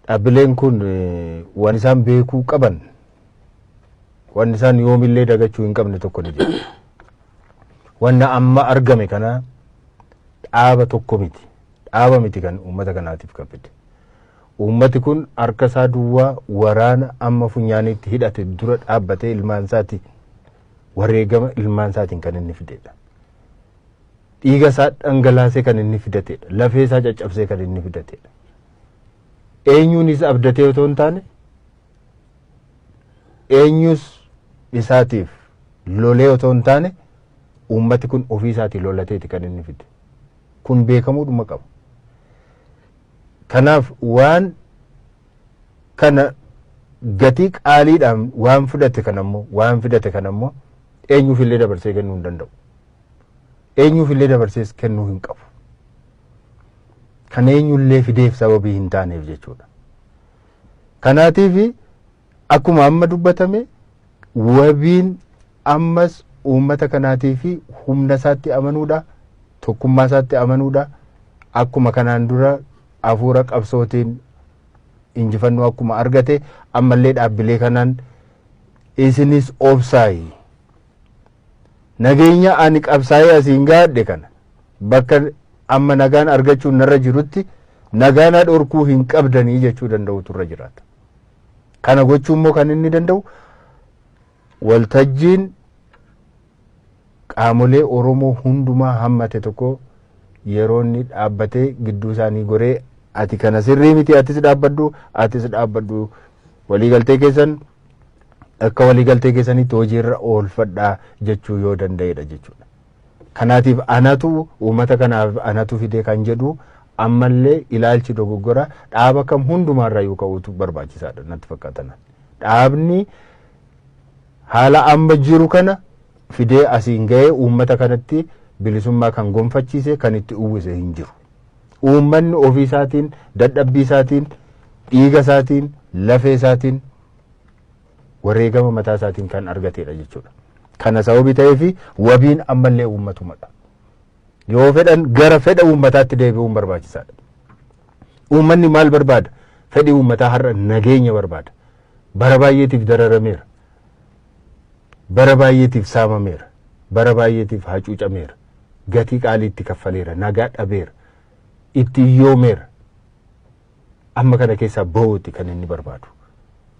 Dhaabbileen kun waan isaan beekuu qaban, waan isaan yoomillee dagachuu hin qabne tokko ni jira. Wanna amma argame kana dhaaba tokko miti. Dhaaba miti kan uummata kanaatiif kan fide. Uummati kun harka isaa duwwaa waraana amma funyaaniitti hidhate dura dhaabbatee ilmaan isaatiin, wareegama ilmaan isaatiin kan inni fidedha. Dhiiga isaa dhangalaasee kan inni fidatedha. Lafee isaa caccabsee kan inni fidatedha. Eenyuunis abdatee otoo hin taane, eenyus isaatiif lolee otoo hin taane, uummati kun ofii isaatii lolateeti kan inni fide. Kun beekamuudhuma qaba. Kanaaf waan kana gatii qaaliidhaan waan fudhate kanammoo, waan fidate kanammoo eenyuufillee dabarsee kennuu hin danda'u. Eenyuufillee dabarsees kennuu hin qabu. Kan eenyullee fideef sababii hin taaneef jechuudha. Kanaatiif akkuma amma dubbatame, wabiin ammas uummata kanaatiif humna isaatti amanuudha, tokkummaa isaatti amanuudha. Akkuma kanaan dura hafuura qabsootiin injifannoo akkuma argate, ammallee dhaabbilee kanaan isinis obsaayi. Nageenya ani qabsaa'ee asiin gaadhe kana bakka amma nagaan argachuun narra jirutti nagaa na dhorkuu hin qabdanii jechuu danda'utu irra jiraata. Kana gochuu immoo kan inni danda'u waltajjiin qaamolee Oromoo hundumaa hammate tokko yeroo inni dhaabbatee gidduu isaanii goree, ati kana sirrii miti, atis dhaabbadhu, atis dhaabbadhu, waliigaltee keessan akka waliigaltee keessanitti hojiirra oolfadhaa jechuu yoo danda'edha jechuudha. Kanaatiif anatu uummata kanaaf anatu fide kan jedhu ammallee ilaalchi dogoggora dhaaba kam hundumaarraa yoo ka'uutu barbaachisaadha natti fakkaatan. Dhaabni haala amma jiru kana fidee asiin ga'ee uummata kanatti bilisummaa kan gonfachiise, kan itti uwwise hin jiru. Uummanni ofii isaatiin, dadhabbii isaatiin, dhiiga isaatiin, lafee isaatiin, wareegama mataa isaatiin kan argatedha jechuudha. Kana sababii ta'eef wabiin ammallee uummatumadha. Yoo fedhan gara fedha uummataatti deebi'uun barbaachisaadha. Uummanni maal barbaada? Fedhi uummataa har'a nageenya barbaada. Bara baay'eetiif dararameera. Bara baay'eetiif saamameera. Bara baay'eetiif hacuucameera. Gatii qaalii itti kaffaleera. Nagaa dhabeera. Itti iyyoomeera. Amma kana keessaa bahuuti kan inni barbaadu.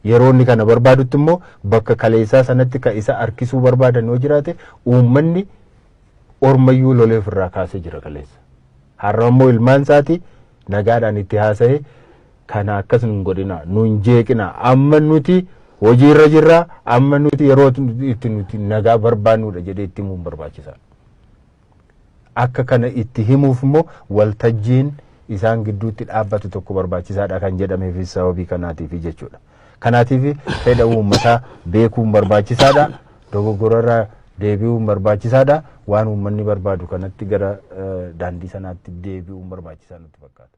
Yeroo inni kana barbaadutti immoo bakka kaleessaa sanatti kan isa harkisuu barbaadan yoo jiraate, uummanni ormayyuu lolee ofirraa kaasee jira kaleessa. Har'a immoo ilmaan isaati nagaadhaan itti haasa'ee, kana akkas nun godhina, nun jeeqina, amma nuti hojiirra jirra, amma nuti yeroo itti nuti nagaa barbaannudha jedhee itti himuun barbaachisaadha. Akka kana itti himuuf immoo waltajjiin isaan gidduutti dhaabbatu tokko barbaachisaadha kan jedhameefis sababii kanaatiif jechuudha. Kanaatiif fedha uummataa beekuun barbaachisaadha. Dogoggorarraa deebi'uun barbaachisaadha. Waan uummanni barbaadu kanatti gara daandii sanaatti deebi'uun barbaachisaa nutti fakkaata.